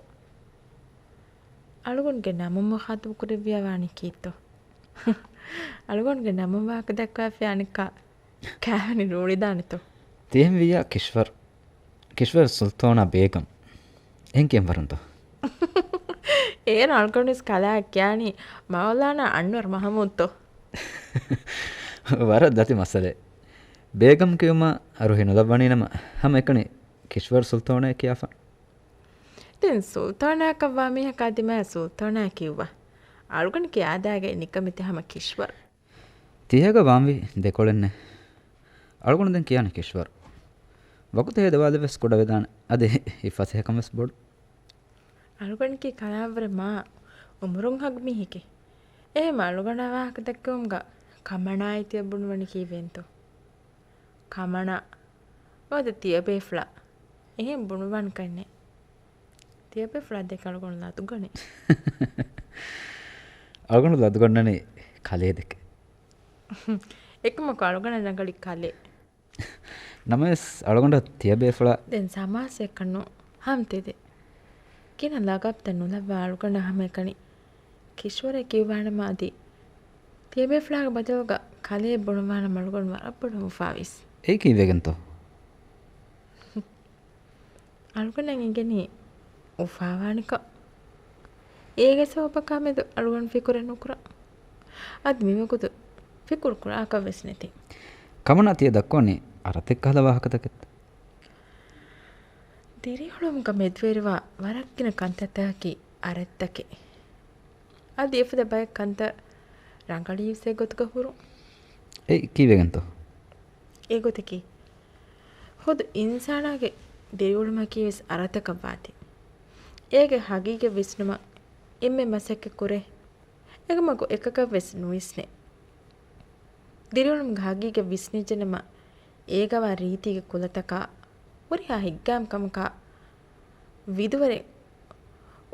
އަޅުގަނޑުގެ ނަމުން މުޚާތަބު ކުރެއްވިޔާ ވާނީ ކީއްތޯ؟ އަޅުގަނޑުގެ ނަމުން ވާހަކަ ދައްކަވާފައި އަނެއްކާ ކާވެނި ރޫޅިދާނެތޯ؟ ތިހެންވިއްޔާ ކިޝްވަރް، ކިޝްވަރް ސުލްތޯނާ ބޭގަމް. އެހެން ކިޔަން ވަރުންތޯ؟ އޭރު އަޅުގަނޑުވެސް ކަލާ ކިޔާނީ މައުލާނާ އަންވަރު މަހަމޫދުތޯ؟ ވަރަށް ދަތި މައްސަލައެއް. ބޭގަމް ކިޔުމާ ރުހި ނުލައްވަނީނަމަ ހަމައެކަނި ކިޝްވަރް ސުލްތޯނާ ކިޔާފަ. ދެން ސުލްތޯނާއަކަށްވާ މީހަކާ ދިމާއަށް ސުލްތޯނާ ކިޔުއްވާ. އަޅުގަނޑަކީ އާދައިގައި ނިކަމެތި ހަމަ ކިޝްވަރް. ތިހޭގަ ވާންވީ ދެކޮޅެއްނެއް. އަޅުގަނޑު ދެން ކިޔާނެ ކިޝްވަރް. ވަގުތު ހޭދަވާލެއްވެސް ކުޑަވެދާނެ. އަދި އެ ފަސޭހަކަންވެސް ބޮޑު. އަޅުގަނޑަކީ ކަލާވަރެއް މާ އުމުރުން ހަގު މީހެކޭ. އެހެން އަޅުގަނޑާ ވާހަކަ ދައްކެވުމުގަ ކަމަނާއި ތިޔަ ބުނުވަނީ ކީއްވެގެންތޯ؟ ކަމަނާ. ނުވަތަ ތިޔަބޭފުޅާ. އެހެން ބުނުވާނެކަންނެއް. ތިޔަބޭފުޅާ ދެކެ އަޅުގަނޑު ލަދުގަނޭ. އަޅުގަނޑު ލަދުގަންނަނީ ކަލޭ ދެކެ. އެކަމަކު އަޅުގަނޑަށް ރަނގަޅީ ކަލޭ. ނަމަވެސް އަޅުގަނޑަށް ތިޔަބޭފުޅާ. ދެން ސަމާސް އެއްކަން ނޫން. ހަމަ ތެދެއް. ގިނަ ލަގަބްތައް ނުލައްވާ އަޅުގަނޑަށް ހަމައެކަނި ކިޝްވަރޭ ކިޔުއްވާނަމަ އަދި ތިޔަބޭފުޅާގެ ބަދަލުގަ ކަލޭ ބުނުއްވާނަމަ އަޅުގަނޑު ވަރަށް ބޮޑަށް އުފާވީސް. އެއީ ކީއްވެގެންތޯ؟ އަޅުގަނޑަށް އެނގެނީ އުފާވާނެކަން. އޭގެ ސަބަބަކާމެދު އަޅުގަނޑު ފިކުރެއް ނުކުރަން. އަދި މިވަގުތު ފިކުރު ކުރާކަށް ވެސް ނެތި. ކަމަނާ ތިޔަ ދައްކަވަނީ އަރަތެއް ކަހަލަ ވާހަކަތަކެއް. ދިރިއުޅުމުގަ މެދުވެރިވާ ވަރަށް ގިނަ ކަންތައްތަކަކީ އަރަތަކެއް. އަދި އެފަދަ ބައެއް ކަންތައް ރަނގަޅީވެސް އެގޮތުގަ ހުރުން. އެއީ ކީއްވެގެންތޯ؟ އެގޮތަކީ، ޚުދު އިންސާނާގެ ދިރިއުޅުމަކީވެސް އަރަތަކަށް ވާތީ. އޭގެ ހަގީގަތް ވިސްނުމަށް އެންމެ މަސައްކަތް ކުރޭ. އެކަމަކު އެކަކަށްވެސް ނުވިސްނޭ. ދިރިއުޅުމުގެ ހަގީގަތް ވިސްނިއްޖެނަމަ، އޭގަވާ ރީތީގެ ކުލަތަކާ، ހުރިހާ ހިތްގައިމު ކަމަކާ ވިދުވަރެއް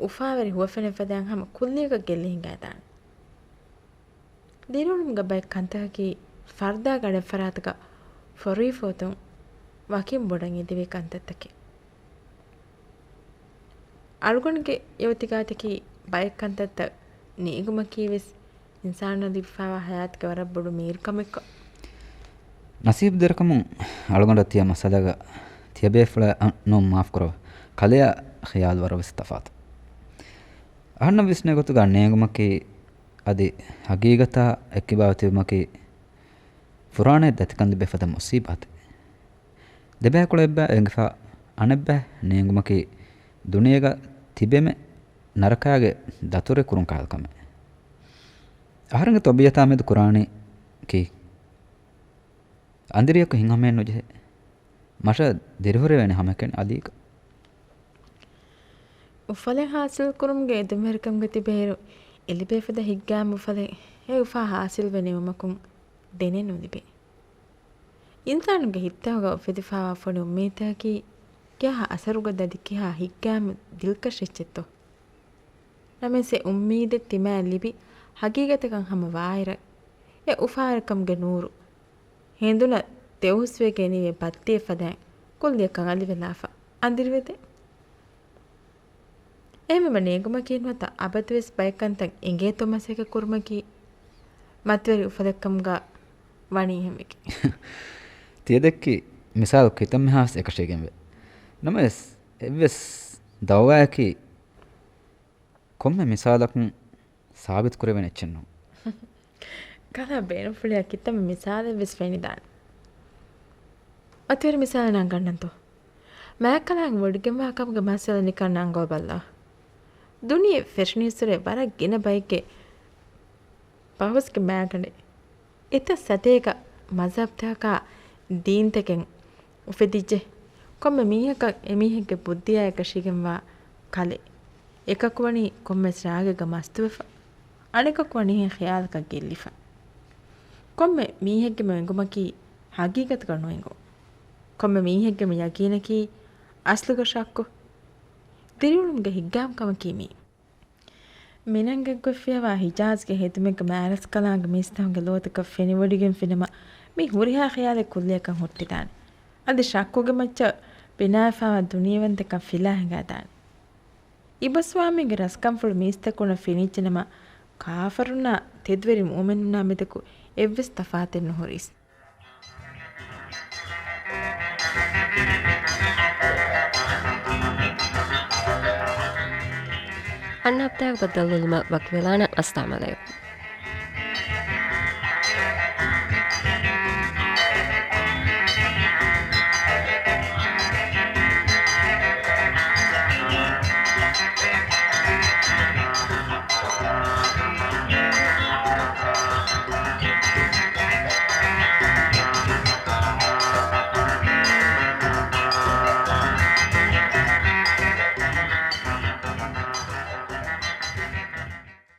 އުފާވެރި ހުވަފެނެއް ފަދައިން ހަމަ ކުއްލިއަކަށް ގެއްލި ހިނގައިދާނެ. ދިރިއުޅުމުގެ ބައެއް ކަންތަކަކީ ފަރުދާގެ އަނެއްފަރާތަކަށް ފޮރުވިފަ އޮތުން ވަކިން ބޮޑަށް އެދިވޭ ކަންތައްތަކެއް. އަޅުގަނޑުގެ އިއުތިގާދަކީ ބައެއް ކަންތައްތައް ނޭނގުމަކީވެސް އިންސާނުން ލިބިފައިވާ ހަޔާތުގެ ވަރަށް ބޮޑު މީރުކަމެއްކަން. ނަސީބު ދެރަކަމުން އަޅުގަނޑަށް ތިޔަ މައްސަލަގަ ތިޔަބޭފުޅާ ނޫން މާފުކުރަވަ، ކަލެއަށް ޚިޔާލު ވަރަށްވެސް ތަފާތު. އަހަންނަށް ވިސްނޭ ގޮތުގަ ނޭނގުމަކީ އަދި ހަގީގަތާ އެއްކިބާވެ ތިބުމަކީ ފުރާނައެއް ދަތިކަން ލިބޭ ފަދަ މުސީބާތެއް. ދެބައިކުޅަ އެއްބައި އެނގިފަ އަނެއްބައި ނޭނގުމަކީ ދުނިޔޭގަ ތިބެމެ ނަރަކާގެ ދަތުރެއް ކުރުން ކަހަލަ ކަމެއް. އަހަރެންގެ ތަބީއަތާ މެދު ކުރާނީ ކީ؟ އަނދިރިއަކު ހިތްހަމައެއް ނުޖެހޭ. މަށަށް ދިރިހުރެވޭނެ ހަމައެކަނި އަލީގަ. އުފަލެއް ހާސިލް ކުރުމުގެ އެދުމަހެރިކަމުގަ ތިބޭއިރު، އެ ލިބޭ ފަދަ ހިތްގައިމު އުފަލެއް އެ އުފާ ހާސިލްވެ ނިމުމަކުން ދެނެއް ނުލިބޭ. އިންސާނުގެ ހިތްތަކުގަ އުފެދިފައިވާ ފޮނި އުއްމީދުތަކަކީ ކިހާ އަސަރުގަ ދަދި ކިހާ ހިތްގައިމު ދިލްކަށެއްޗެއްތޯ؟ ނަމަވެސް އެ އުއްމީދެއް ތިމާއަށް ލިބި ހަގީގަތަކަށް ހަމަ ވާއިރަށް، އެ އުފާވެރިކަމުގެ ނޫރު ހެނދުނަށް ދެއުސްވެގެނީވެ ބައްތިއެއް ފަދައިން ކުއްލިއަކަށް އަލިވެލާފަ އަނދިރިވެދޭ. އެހެންވީމަ ނޭނގުމަކީ ނުވަތަ އަބަދުވެސް ބައެއް ކަންތައް އެނގޭތޯ މަސައްކަތް ކުރުމަކީ މަތިވެރި އުފަލެއްކަމުގަ ވަނީ އެހެންވެގެން. ތިޔަދެއްކި މިސާލު ކިތަންމެހާސް އެކަށީގެންވޭ. ނަމަވެސް، އެއްވެސް ދައުވާއަކީ ކޮންމެ މިސާލަކުން ސާބިތުކުރެވޭނެ އެއްޗެއް ނޫން. ކަލާ ބޭނުންފުޅިއާ ކިތަންމެ މިސާލެއްވެސް ފެނިދާނެ. މަތިވެރި މިސާލެއް ނަންގަންނަންތޯ؟ މާތްކަލާނގެ ވޮޑިގެންވާ ކަމުގެ މައްސަލަ ނިކަން ނަންގަވަބައްލަ. ދުނިޔެ ފެށުނީއްސުރެ ވަރަށް ގިނަ ބައެއްގެ ބަހުސްގެ މާގަނޑެއް. އެތައް ސަތޭކަ މަޒްހަބްތަކާ ދީންތަކެއް އުފެދިއްޖެ. ކޮންމެ މީހަކަށް އެމީހެއްގެ ބުއްދިއާ އެކަށީގެންވާ ކަލެއް. އެކަކު ވަނީ ކޮންމެސް ރާގެއްގަ މަސްތުވެފަ. އަނެކަކު ވަނީ ހެން ޚިޔާލަކަށް ގެއްލިފަ. ކޮންމެ މީހެއްގެ އެނގުމަކީ ހަގީގަތުގަ ނުއެނގުން. ކޮންމެ މީހެއްގެ ޔަގީނަކީ އަސްލުގަ ޝައްކު. ދިރިއުޅުމުގެ ހިތްގައިމުކަމަކީ މީ. މިނަންގެއްގޮތްފިޔަވާ ހިޖާޒްގެ ހެދުމެއްގަ މާރަސްކަލާނގެ މީސްތަކުންގެ ލޯތަކަށް ފެނިވޮޑިގެންފިނަމަ، މި ހުރިހާ ޚިޔާލެއް ކުއްލިއަކަށް ހުއްޓިދާނެ. އަދި ޝައްކުގެ މައްޗަށް ބިނާވެފައިވާ ދުނިޔެވަންތަކަން ފިލާ ހިނގާދާނެ. އިބަސްވާމީގެ ރަސްކަންފުޅު މީސްތަކުންނަށް ފެނިއްޖެނަމަ، ކާފަރުންނާ ތެދުވެރި މުއުމިނުންނާ މެދަކު އެއްވެސް ތަފާތެއް ނުހުރީސް. އަންނަ ހަފްތާއަށް ބައްދަލުވުމަށް ވަކިވެލާނަން. އައްސަލާމް ޢަލައިކުމް.